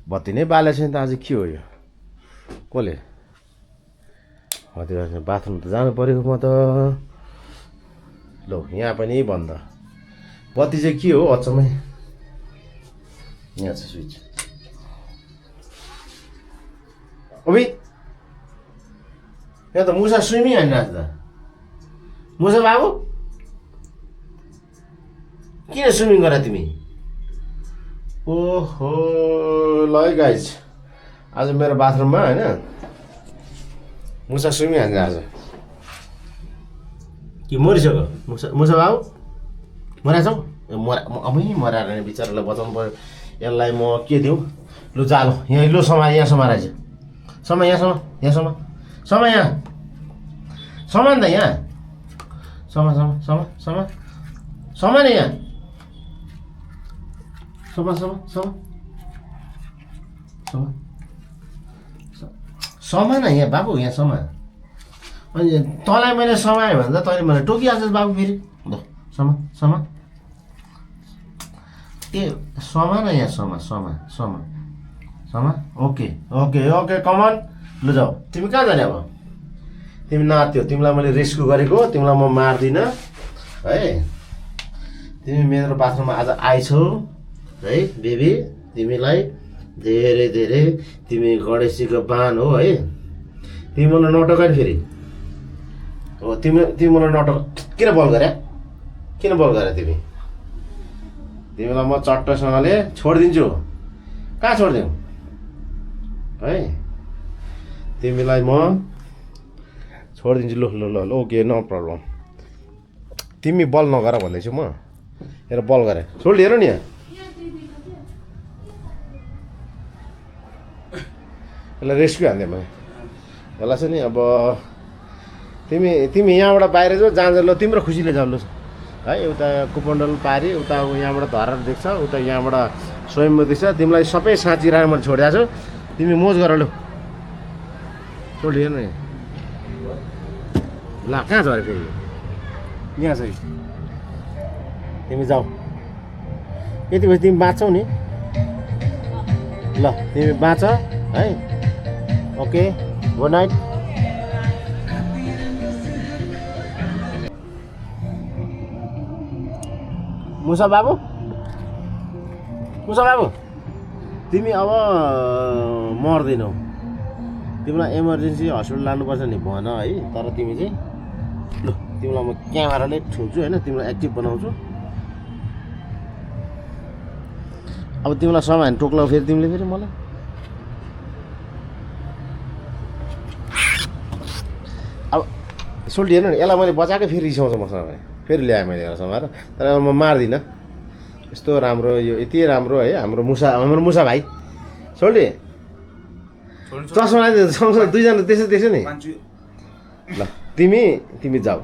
बत्ती नै बालेको छैन त आज के हो यो कसले बाथरुम त जानु पर्यो म त लो यहाँ पनि बन्द बत्ती चाहिँ के हो अचम्मै यहाँ छ स्विच ओबी यहाँ त मुसा स्विमिङ हानिरहेको छ त मुसा बाबु किन स्विमिङ गर तिमी ओहो ल है गाइज आज मेरो बाथरुममा होइन मुसा स्विमिङ हान्छ आज कि मरिसक्यो मुसा मुसा बाबु मराछौ मराएर नि बिचरालाई बचाउनु पर्यो यसलाई म के दिउँ लु जालो यहाँ लु समा यहाँ समाएर चाहिँ समय यहाँ समय यहाँ समान त यहाँ समा नि यहाँ समा न यहाँ बाबु यहाँ समा अनि तँलाई मैले समाएँ भने त तैँले मलाई टोकिहाल्छस् बाबु फेरि ल समा ए समा न यहाँ समा ओके कमन लु जाऊ तिमी कहाँ जाने अब तिमी नाच्यौ तिमीलाई मैले रेस्क्यु गरेको तिमीलाई म मार्दिनँ है तिमी मेरो बाथरुममा आज आइछौ है बेबी तिमीलाई धेरै धेरै तिमी गणेशजीको बाण हो है तिमी मलाई नटक नि फेरि हो तिमी मलाई नटक किन बल गरे तिमीलाई म चट्टसँगले छोडिदिन्छु कहाँ छोडिदिउँ है तिमीलाई म छोडिदिन्छु ल ओके नो प्रब्लम तिमी बल नगर भन्दैछु म हेर बल गरे छोड हेर नि यहाँ यसलाई रेस्क्यु हान्दै मैले यसलाई चाहिँ नि अब तिमी यहाँबाट बाहिर जाऊ जान्छ ल तिम्रो खुसीले जाऊ ल है उता कुपन्डल पारी उता यहाँबाट धरार देख्छ उता यहाँबाट स्वयम्भू देख्छ तिमीलाई सबै साँची राखेर मैले छोडिदिएको छु तिमी मोज गर लु छोड हेर न ल कहाँ छ अरे फेरि यहाँ छ तिमी जाऊ यति बजी तिमी बाँच्छौ नि ल तिमी बाँच है ओके गुड नाइट मुसा बाबु तिमी अब मर्दैनौ तिमीलाई इमर्जेन्सी हस्पिटल लानुपर्छ नि भन है तर तिमी चाहिँ ल तिमीलाई म क्यामेराले ठुल्छु होइन तिमीलाई एक्टिभ बनाउँछु अब तिमीलाई सामान टोक्लाउ फेरि तिमीले फेरि मलाई अब सोल्टी हेर्नु नि यसलाई मैले बचाएकै फेरि रिसाउँछ मसँग फेरि ल्याएँ मैले यसलाई समाएर तर म मार्दिनँ यस्तो राम्रो यो यति राम्रो है हाम्रो मुसा भाइ सोल्टी चस्मा सँगसँगै दुईजना त्यसै देख्छु नि ल तिमी जाऊ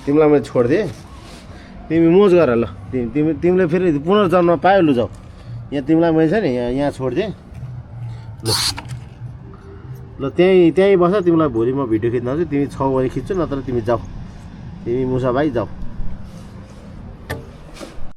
तिमीलाई मैले छोडिदिएँ तिमी मोज गर ल तिमीले फेरि पुनर्जन्म पायो लु जाऊ यहाँ तिमीलाई मैले छ नि यहाँ छोडिदिएँ ल त्यहीँ बस तिमीलाई भोलि म भिडियो खिच्न आउँछु तिमी 6 बजी खिच्छु नत्र तिमी जाऊ तिमी मुसा भाइ जाऊ